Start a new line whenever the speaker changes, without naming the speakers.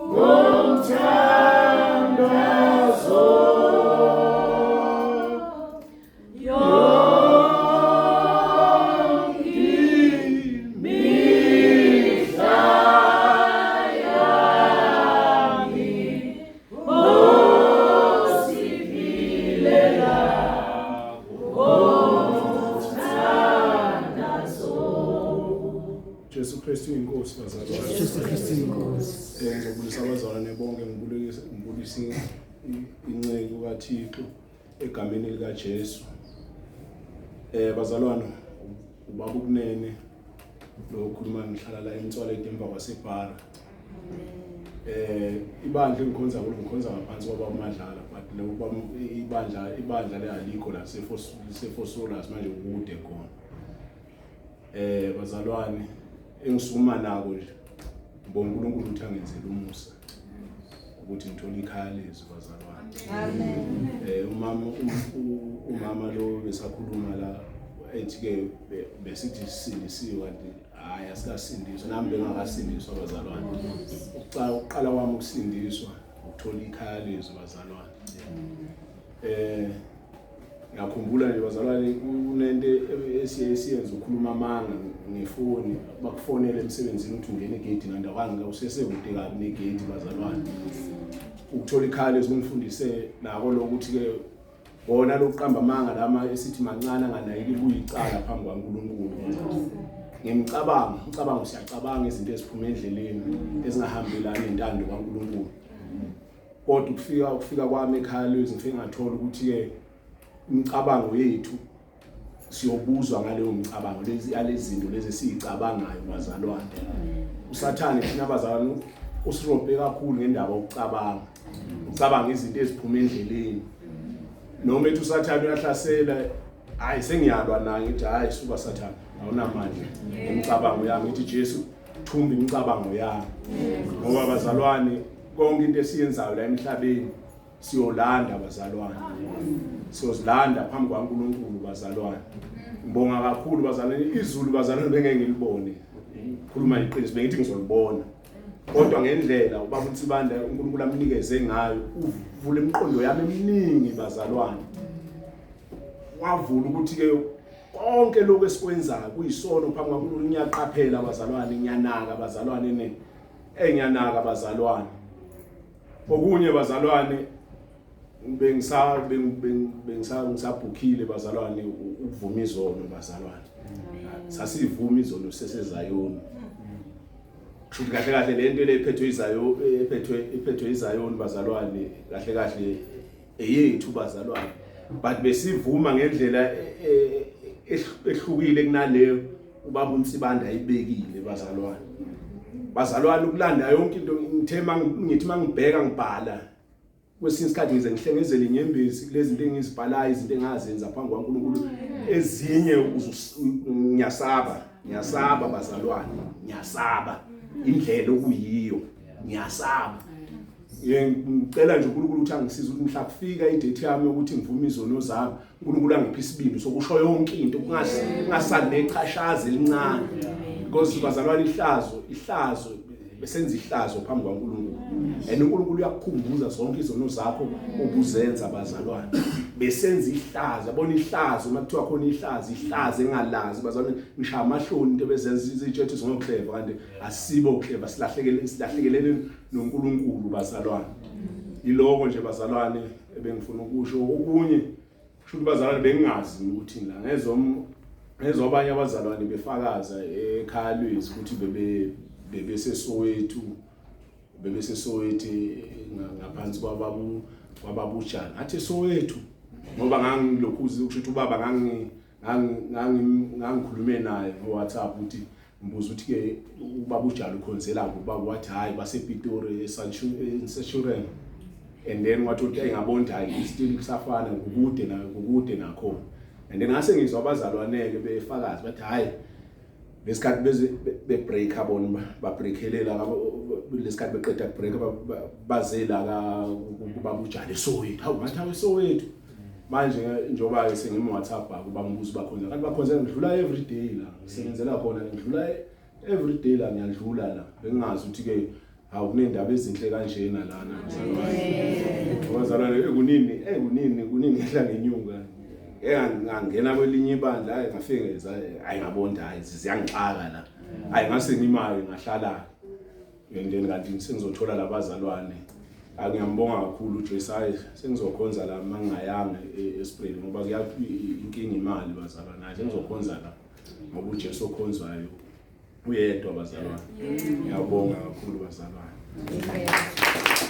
Ngomthandazo.
Jesu Kristu inkosi bazalwane.
Jesu Kristu inkosi.
Ngizobulisa abazalwane bonke ngibulise ngibulise inceku kaThixo egameni lika Jesu. Bazalwane ubaba ukunene lo okhuluma ngihlala la eMtswaledi emva kwaseBhara. Ibandla engikhonza kulo ngikhonza ngaphansi kwababa uMadlala but lo ibandla ibandla lealikho la seFosolus manje kude khona. Bazalwane engisukuma nako nje ngibonga uNkulunkulu ukuthi angenzele umusa ukuthi ngithole ikhaya lezwi bazalwane.
Amen.
Umama lo besakhuluma la ethi ke besithi sisindisiwe kanti hayi asikasindiswa, nami bengakasindiswa bazalwane. Ukuqala kwami ukusindiswa ukuthola ikhaya lezwi bazalwane. Ngiyakhumbula nje bazalwane kunento esiye siyenza ukukhuluma amanga ngefoni, bakufonele emsebenzini ukuthi ungene egate kanti awange usesekude kabi negate bazalwane. Ukuthola ikhaya lezwi kungifundise nako lokho ukuthi ke wona lokuqamba amanga lama esithi mancane anganayeki kuyicala phambi kwaNkulunkulu. Ngemicabango, umcabango siyacabanga izinto eziphuma endleleni ezingahambelani nentando kaNkulunkulu. Kodwa ukufika kwami ekhaya lezwi ngifike ngathola ukuthi ke imicabango yethu siyobuzwa ngaleyo micabango lezi yalezinto lezi esizicabangayo bazalwane. uSathane thina bazalwane usirobhe kakhulu ngendaba yokucabanga. Ucabanga izinto eziphuma endleleni. Noma ethi uSathane uyahlasela, hayi sengiyalwa naye ngithi hayi suka Sathane awunamandla imicabango yami, ngithi Jesu thumba imicabango yami. Ngoba bazalwane konke into esiyenzayo la emhlabeni siyolanda bazalwane, siyozilanda phambi kwaNkulunkulu bazalwane. Ngibonga kakhulu bazalwane, izulu bazalwane bengeke ngilibone, khuluma iqiniso bengithi ngizolibona, kodwa ngendlela ubaba uNsibanda uNkulunkulu amnikeze ngayo uvula imiqondo yami eminingi bazalwane, wavula ukuthi ke konke lokho esikwenzayo kuyisono phambi kwaNkulunkulu. Ngiyaqaphela bazalwane, ngiyanaka bazalwane, ne engiyanaka bazalwane. Okunye bazalwane bengisabhukhile bazalwane ukuvuma izono bazalwane. Sasivuma izono sesezayoni. Kusho kahle kahle lento le ephethwe izayo ephethwe izayoni bazalwane, kahle kahle eyethu bazalwane, but besivuma ngendlela ehlukile kunaleyo ubaba uNsibanda ayibekile bazalwane. Bazalwane ukulanda yonke into ngithe ngithi mangibheka ngibhala kwesinye isikhathi ngize ngihlengezele inyembezi kulezi zinto engizibhalayo, izinto engazenza phambi kwaNkulunkulu, ezinye ngiyasaba, ngiyasaba bazalwane, ngiyasaba indlela okuyiyo, ngiyasaba. Ngicela nje uNkulunkulu ukuthi angisize ukuthi mhla kufika idate yami yokuthi ngivume izono zami, uNkulunkulu angiphe isibindi sokusho yonke into, kungasali nechashazi elincane, because bazalwane ihlazo, ihlazo besenza ihlazo phambi kwaNkulunkulu, and uNkulunkulu uyakukhumbuza zonke izono zakho obuzenza bazalwane. Besenza ihlazo, yabona ihlazo uma kuthiwa khona ihlazo, ihlazo engalazi bazalwane, ngishaya amahloni into bezenza izitshethu zingokleva, kanti asibo ukleva, silahlekele, silahlekelele noNkulunkulu bazalwane. Yiloko nje bazalwane ebengifuna ukusho. Okunye kusho ukuthi bazalwane bengingazi ukuthi la ngezwa abanye abazalwane befakaza ekhaya lwezi ukuthi bebeseSoweto, bebeseSoweto ngaphansi kwababujana. Ngathi eSoweto ngoba ngangilokhu kusho ukuthi ubaba ngangikhulume naye ngo-WhatsApp ukuthi ngibuza ukuthi ke ubaba uJalo ukhonzela kuphi, ubaba wathi hayi basePitori eSanchurian, and then wathi ukuthi ngabona ukuthi hayi still kusafana kukude na kukude nakhona. And then ngase ngizwa abazalwane ke befakazi bathi hayi lesikhathi beze be break bona ba breakelela lesikhathi beqeda break bazela ka kubaba uJalo eSoweto. Hawu ngathi hawu eSoweto manje njengoba sengim WhatsApp kuba ngibuza bakhona kanti bakhonzela ngidlula every day la ngisebenzela khona ngidlula. Every day la ngiyadlula la, bengingazi ukuthi ke hawu kunendaba ezinhle kanjena lana bazalwane. Bazalwane kunini kunini kunini ngehla ngenyuka. Ngangena kwelinye ibandla, hayi ngafike ngeza, hayi ngabonda, hayi ziyangixaka la. Hayi ngase ngimake ngahlala. And then kanti sengizothola labazalwane. Angiyambonga kakhulu uJesu, hayi sengizokhonza la mangingayanga eSprayed ngoba kuya inkinga imali bazalwane. Hayi sengizokhonza la ngoba uJesu okhonzwayo uyedwa bazalwane. Ngiyabonga kakhulu bazalwane.
Amen.